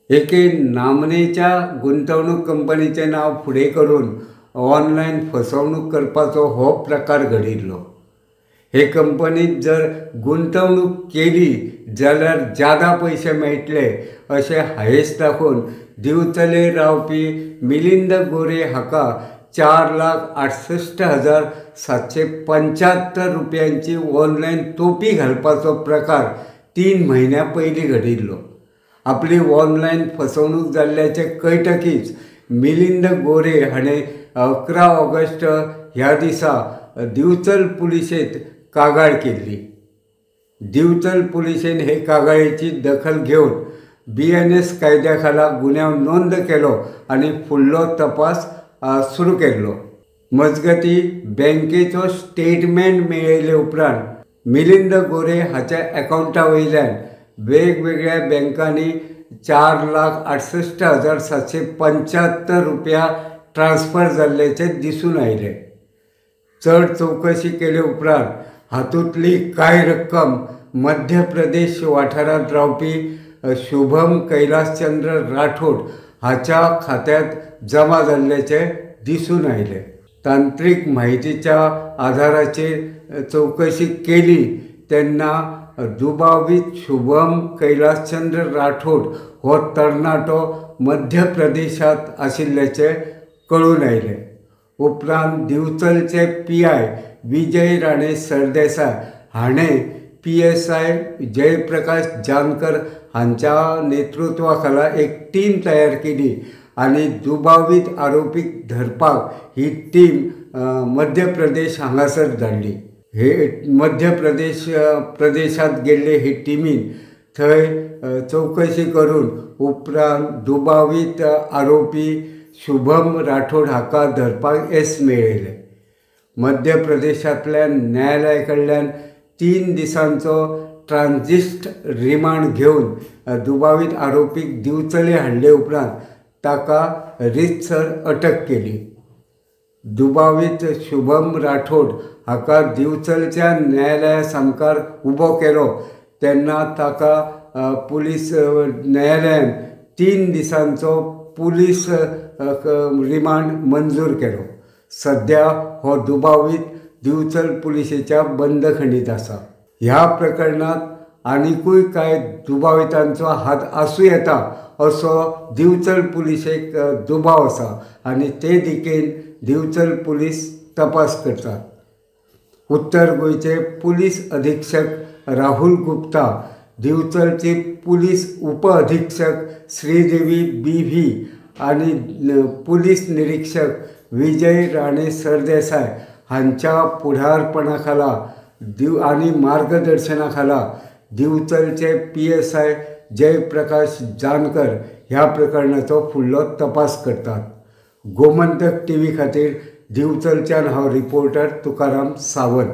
एके नामनेच्या गुंतवणूक कंपनीचें नांव फुडें करून ऑनलायन फसवणूक करपाचो हो प्रकार घडिल्लो. हे कंपनीत जर गुंतवणूक केली जाल्यार ज्यादा पयशे मेळटले अशें हांयस दाखोवन दिवचले रावपी मिलिंद गोरे हाका 4,68,775 रुपयांची ऑनलायन तोपी घालपाचो प्रकार 3 म्हयन्यां पयलीं घडिल्लो. आपली ऑनलायन फसवणूक जाल्ल्याचें कळटकीच मिलिंद गोरे हाणें 11 ऑगस्ट ह्या दिसा दिवचल पुलिशेंत कागाळ केल्ली. दिवचल पुलिशेन हे कागाळीची दखल घेवन BNS कायद्या खाला गुन्यांव नोंद केलो आनी फुडलो तपास सुरू केल्लो. मजगती बँकेचो स्टेटमेंट मेळयले उपरांत मिलिंद गोरे हाच्या अकावंटा वयल्यान वेगवेगळ्या बँकांनी 4,68,775 रुपया ट्रान्स्फर जाल्ल्याचें दिसून आयलें. चड चवकशी केले उपरांत हातूंतली कांय रक्कम मध्य प्रदेश वाठारांत रावपी शुभम कैलासचंद्र राठोड हाच्या खात्यांत जमा जाल्ल्याचें दिसून आयलें. तांत्रीक म्हायतीच्या आधाराचेर चवकशी केली तेन्ना दुबावीत शुभम कैलासचंद्र राठोड हो तरणाटो मध्य प्रदेशांत आशिल्ल्याचें कळून आयलें. उपरांत दिवचलचे PI Vijay Rane Sardesai हाणें PSI Jayaprakash Jankar हांच्या नेतृत्वा खाला एक टीम तयार केली आनी दुबावीत आरोपीक धरपाक ही टीम मध्य प्रदेश हांगासर धाडली. हे मध्य प्रदेश प्रदेशांत गेल्ले हे टिमीन थंय चवकशी करून उपरांत दुबावीत आरोपी शुभम राठोड हाका धरपाक येस मेळयलें. मध्य प्रदेशांतल्या न्यायालया कडल्यान 3 दिसांचो ट्रान्झिस्ट रिमांड घेवन दुबावीत आरोपीक दिवचले हाडले उपरांत ताका रितसर अटक केली. दुबावीत शुभम राठोड हाका दिवचलच्या न्यायालया सामकार उबो केलो तेन्ना ताका पुलीस न्यायालयान 3 दिसांचो पुलीस रिमांड मंजूर केलो. सद्या हो दुबावीत दिवचल पुलिशेच्या बंदखणीत आसा. ह्या प्रकरणांत आनिकूय कांय दुबावितांचो हात आसूं येता असो दिवचल पुलिशेक दुबाव आसा आनी ते दिकेन दिवचल पुलीस तपास करतात. उत्तर गोंयचे पुलीस अधीक्षक राहुल गुप्ता, दिवचलचे पुलीस उप अधीक्षक श्रीदेवी BV आनी पुलीस निरीक्षक विजय राणे सरदेसाय हांच्या फुडारपणा खाला आनी मार्गदर्शना खाला दिवचलचे PSI Jayaprakash Jankar ह्या प्रकरणाचो फुडलो तपास करतात. गोमंतक TV खातीर दिवचलच्यान हांव रिपोर्टर तुकाराम सावंत.